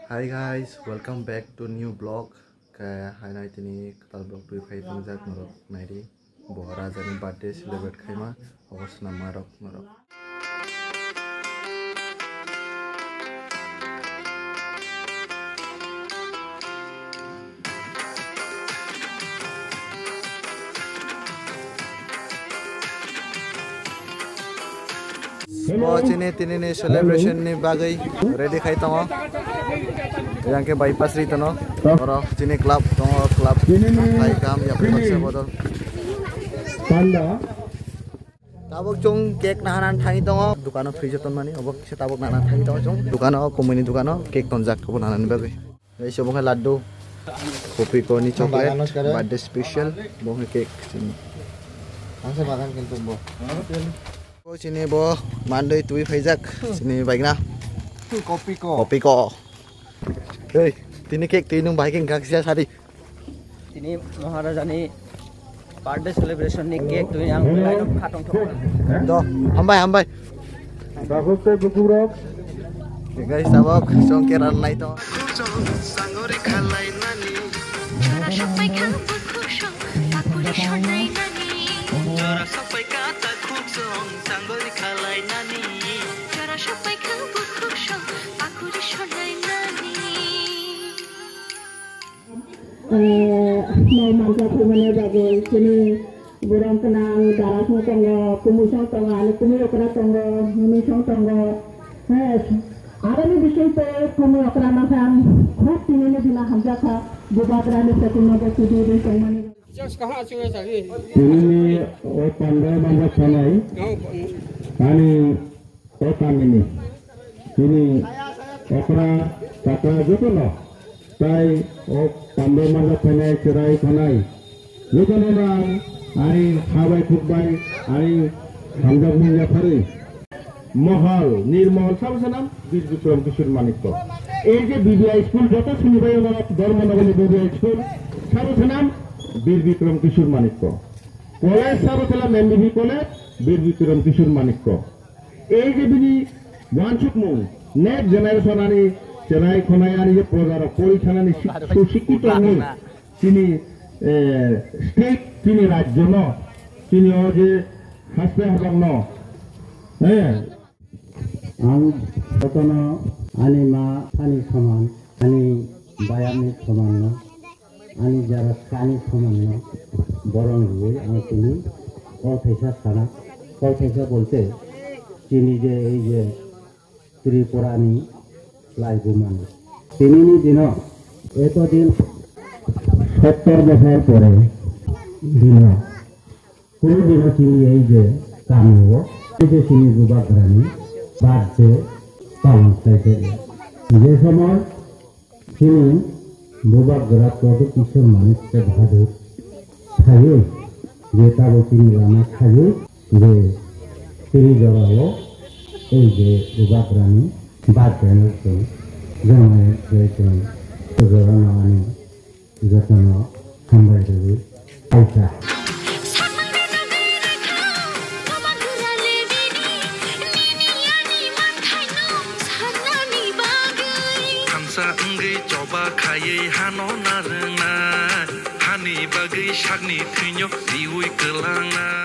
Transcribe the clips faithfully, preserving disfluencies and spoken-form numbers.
Hi guys, welcome back to new vlog. Khe haino tini kwtal vlog twi phai tongjak norok naidi. Bo rajani birthday celebrate khaima, obo swnammarok norok. Bo chini tinini celebration ni bagwi ready khai tongo. Yang khe bypass ri tono. Oro chini club tongo, club khai kam ya bodol. Panda. Tabuk chwng cake nahana thangwi tongo. Dukano thwi joton mani, obo kisa tabuk nahana thangwi tongo chwng. Dukano, kumuni dukano cake tonjak, obo nahanani bagwi. Guys, obo khe laddu. Kopiko ni chocolate, birthday special. Bo khe cake chini. Ang se bagan kintu bo. Bo chini bo mandwi twi phaijak, chini baigna. Kopiko. Kopiko. Hey, tini cake twi nung bahai khe gaksia sadi. Tini Maharajani birthday celebration ni cake twi ang belai no khatong thok. Do, hambai, hambai. Tabuk tei bukurok. Guys, tabuk song keran lai to. Jora sokpai kha bukhuk song, pakuri sonai nani. Jora sokpai kha ta khuk song, sangori khalai nani. Jora sokpai kha bukhuk song, pakuri sonai nani. Eh, mai manjak phimani bagwi chini borong gwnang darasong tongo, kumusong tongo, ani kumi okra tongo, munisong tongo. He, aroni bising tei kumi okra makham khub tinini bima hamjakha, bubagrani setimno bo tidi ri tongmani. Tinini o pandai manjak phanai, ani O tamini, chini okra, takra jotono, tai o tambo manjak phainai, chwrai thanai, jotono no ang ani khabai khukbai, ani hamjakmung yapharwi. Mohol, Nirmol, sabo sanam Bir Bikram Kishore Manikya. Ei je B B I school, joto sinibai ono Dharmanagorni B B I school, sabo sanam Bir Bikram Kishore Manikya. College, sabo sanam M B B college, Bir Bikram Kishore Manikya. Ei je bini wansukmung, next generation ani chwrai khonai ani je projarok pori thanani sik-, susikkito wngwi chini, eh, state, chini rajyono, chini o je haste habangno, eh. Ang jotono ani ma ani soman, ani bayamni somanno, ani jara sani somanno boron rwui ang tini kol thaisa sana, kol thaisa bolte chini je ei je Tripurani laibumani. Tinini dino etodin sottor bosor pore dino Kunu dino chini ei je kamio, ei je chini bubagrani birthday palon khlai khe. Je somoy chini bubagra Pradyot Kishore Manikya Bahadur thaiwi, je tabuk chini lama thaiwi, je chini jorao ei je bubagrani birthday no chwng jwngai je chwng jorano ani Jotono hambai rwui paikha. Thansa wngwi choba khaiwi hano narwknai, hani bagwi sakni thwino riui kwlangnai.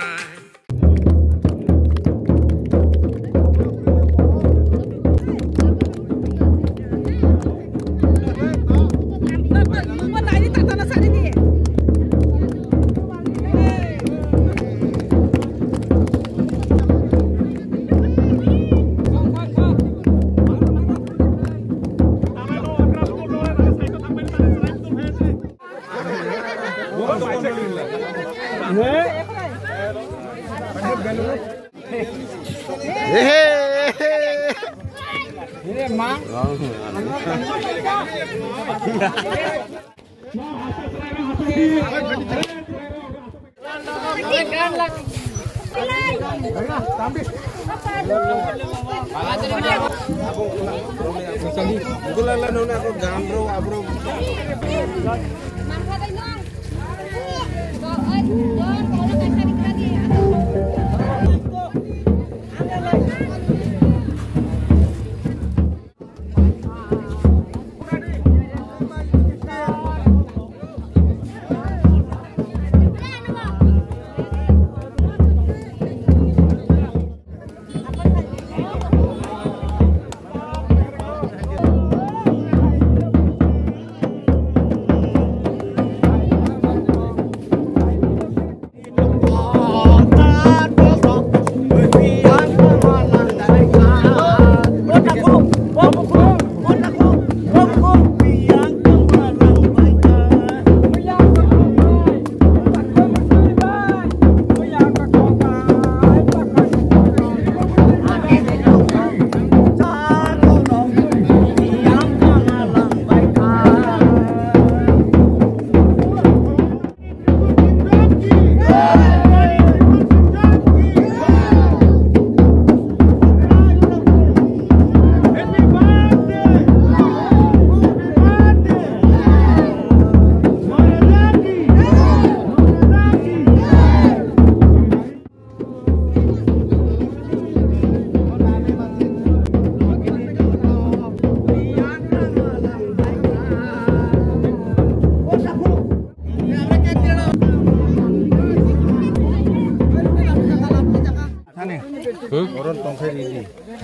Hmm? Oron tongkhe ready.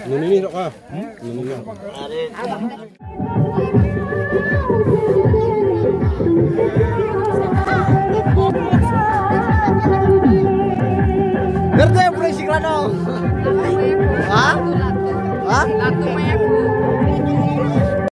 Nini ni rok ah? Hmm? Nini ni rok.